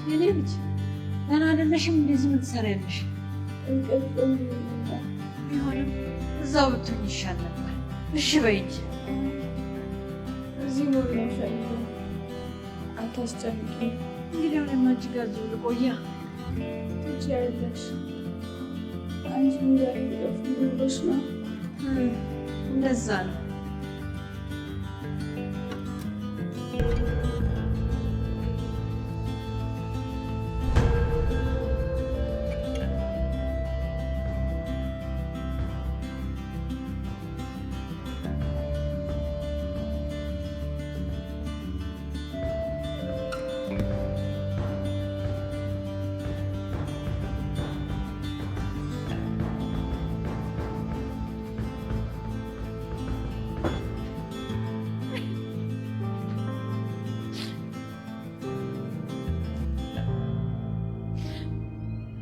የኔ ልጅ ደህና አይደለሽም? እንደዚህ ምን ትሰሪያለሽ? እንቅልፍ እምቢ ብሎኛል። ቢሆንም እዛው ብትሆኝ ይሻል ነበር። እሺ በይ እንጂ። እዚህ መሆን ነው የምፈልገው። አታስጨንቂኝ። እንግዲህ እኔም አንቺ ጋር እዚሁ ልቆያ። ትችያለሽ። አንቺም ዛሬ እንቅልፍ እምቢ ብሎሽ ነው። እንደዛ ነው።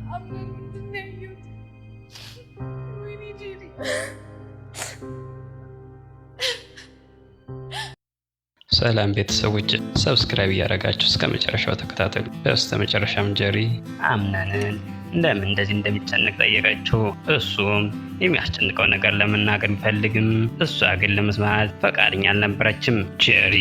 አምነን ምንድን ነው ያየሁት? ወይኔ ጄሪ። ሰላም ቤተሰቦች፣ subscribe እያደረጋችሁ እስከ መጨረሻው ተከታተሉ። በስተ መጨረሻም ጀሪ አምነንን ለምን እንደዚህ እንደሚጨንቅ ጠየቀችው። እሱም የሚያስጨንቀው ነገር ለመናገር ቢፈልግም እሷ ግን ለመስማት ፈቃደኛ አልነበረችም። ጀሪ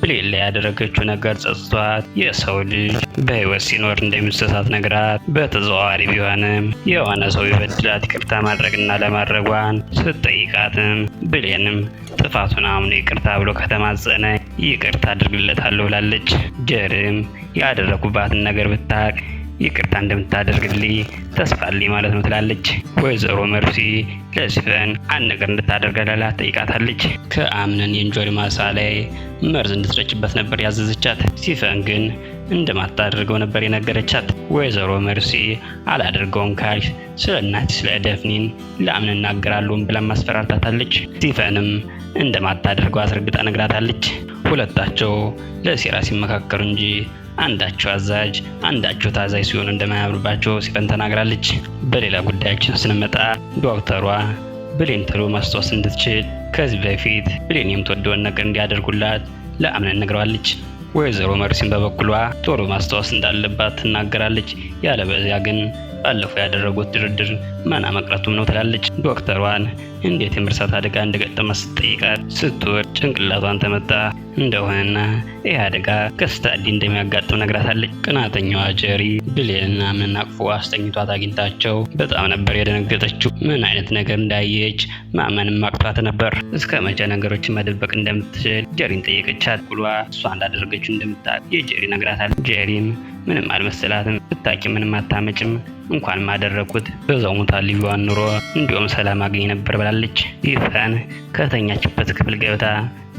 ብሌን ላይ ያደረገችው ነገር ጸጽቷት የሰው ልጅ በሕይወት ሲኖር እንደሚሳሳት ነግራት በተዘዋዋሪ ቢሆንም የሆነ ሰው ቢበድላት ይቅርታ ማድረግና ለማድረጓን ስትጠይቃትም ብሌንም ጥፋቱን አምኖ ይቅርታ ብሎ ከተማጸነ ይቅርታ አድርግለታለሁ ብላለች። ጀሪም ያደረኩባትን ነገር ብታቅ ይቅርታ እንደምታደርግልኝ ተስፋ አለኝ ማለት ነው ትላለች። ወይዘሮ መርሲ ለሲፈን አንድ ነገር እንድታደርግላት ጠይቃታለች። ከአምነን የእንጆሪ ማሳ ላይ መርዝ እንድትረጭበት ነበር ያዘዘቻት። ሲፈን ግን እንደማታደርገው ነበር የነገረቻት። ወይዘሮ መርሲ አላደርገውም ካልሽ ስለ እናት ስለ ደፍኒን ለአምነን እናገራለሁ ብላ ማስፈራርታታለች። ሲፈንም እንደማታደርገው አስረግጣ ነግራታለች። ሁለታቸው ለሴራ ሲመካከሩ እንጂ አንዳቸው አዛዥ አንዳቸው ታዛዥ ሲሆኑ እንደማያምርባቸው ሲፈን ተናግራለች። በሌላ ጉዳያችን ስንመጣ ዶክተሯ ብሌን ቶሎ ማስታወስ እንድትችል ከዚህ በፊት ብሌን የምትወደውን ነገር እንዲያደርጉላት ለአምነን ነግረዋለች። ወይዘሮ መርሲን በበኩሏ ቶሎ ማስታወስ እንዳለባት ትናገራለች። ያለበዚያ ግን ባለፈው ያደረጉት ድርድር መና መቅረቱም ነው ትላለች። ዶክተሯን እንዴት የመርሳት አደጋ እንደገጠማት ስትጠይቃት ስትወር ጭንቅላቷን ተመታ እንደሆነና ይህ አደጋ ከስታዲ እንደሚያጋጥም ነግራታለች። ቅናተኛዋ ጀሪ ብሌንና አምነን አቅፎ አስተኝቷት አግኝታቸው በጣም ነበር የደነገጠችው። ምን አይነት ነገር እንዳየች ማመንም አቅቷት ነበር። እስከ መቼ ነገሮችን መደበቅ እንደምትችል ጀሪን ጠየቀቻት። ብሏ እሷ እንዳደረገችው እንደምታውቅ የጀሪ ነግራታለች። ጀሪም ምንም አልመሰላትም። ብታቂ ምንም አታመጭም፣ እንኳንም አደረግኩት በዛው ሙታ ልዩዋን ኑሮ እንዲሁም ሰላም አገኝ ነበር ብላለች። ይፈን ከተኛችበት ክፍል ገብታ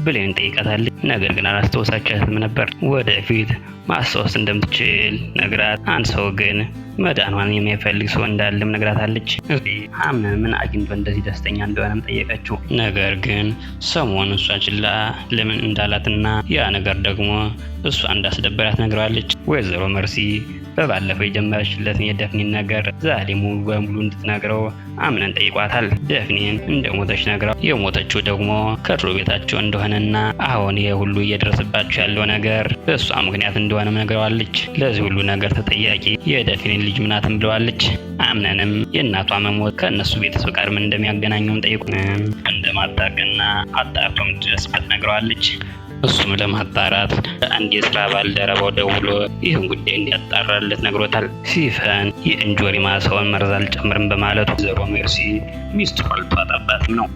ብሌን ጠይቃታለች። ነገር ግን አላስታወሳቻትም ነበር። ወደፊት ማስታወስ እንደምትችል ነግራት፣ አንድ ሰው ግን መዳኗን የማይፈልግ ሰው እንዳለም ነግራታለች። አምነን ምን አግኝቶ እንደዚህ ደስተኛ እንደሆነም ጠየቀችው። ነገር ግን ሰሞኑን እሷ ችላ ለምን እንዳላትና ያ ነገር ደግሞ እሷ እንዳስደበራት ነግረዋለች። ወይዘሮ መርሲ በባለፈው የጀመረችለትን የደፍኒን ነገር ዛሬ ሙሉ በሙሉ እንድትነግረው አምነን ጠይቋታል። ደፍኒን እንደሞተች ነግራው የሞተችው ደግሞ ከድሮ ቤታቸው እንደሆነና አሁን ይሄ ሁሉ እየደረሰባቸው ያለው ነገር በእሷ ምክንያት እንደሆነም ነግረዋለች። ለዚህ ሁሉ ነገር ተጠያቂ የደፍኒን ልጅ ምናትም ብለዋለች። አምነንም የእናቷ መሞት ከእነሱ ቤተሰብ ጋር ምን እንደሚያገናኘውም ጠይቁ እንደማታውቅና አጣርቶም እንዲደርስበት ነግረዋለች። እሱም ለማጣራት ለአንድ የስራ ባልደረባው ደውሎ ይህን ጉዳይ እንዲያጣራለት ነግሮታል። ሲፈን የእንጆሪ ማሳውን መርዝ አልጨምርም በማለቱ ወይዘሮ ሜርሲ ሚስጥሯ ልትዋጣባትም ነው።